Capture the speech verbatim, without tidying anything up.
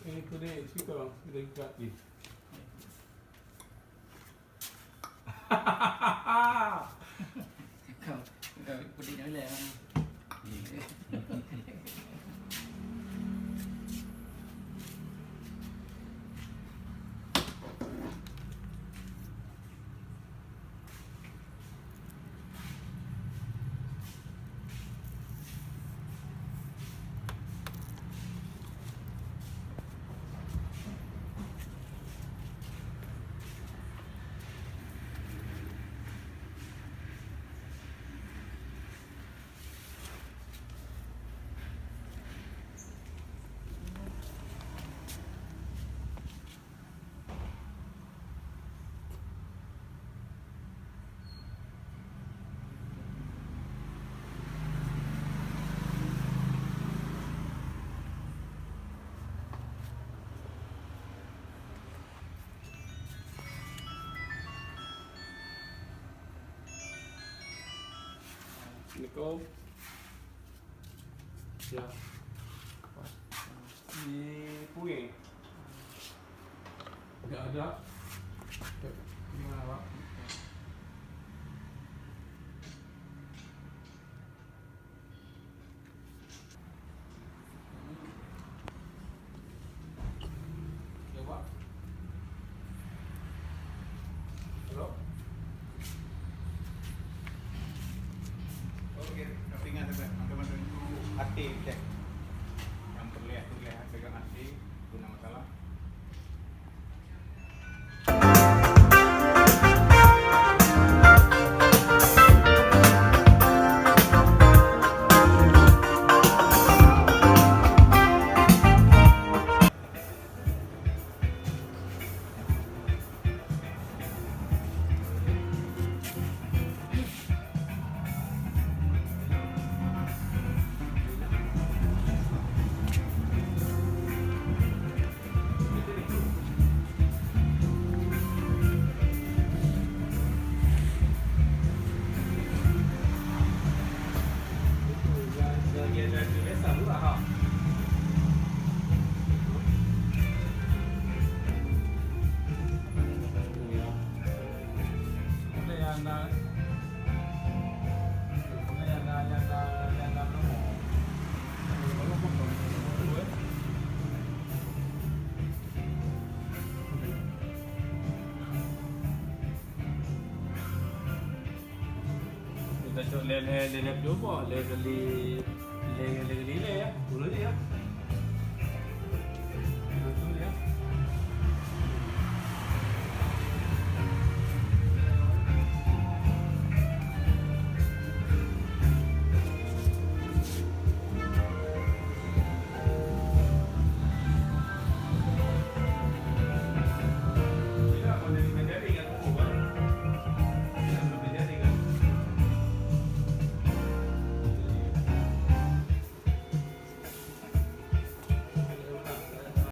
Eh, tu dek, speaker, speaker dekat ni. Kau, kau pedik nyoe lé. Assalamualaikum. Ya. Di Pue. Enggak ada. Di mana, Pak? Ya, Pak. Halo? Oke, tapi ingat, teman-teman itu hati cek. Yang terlihat, terlihat pegang hati, guna masalah. Kita cok lé, lé, lé, lé, cuba, lé kali, lé, lé kali lé, ya. Dulu je, ya.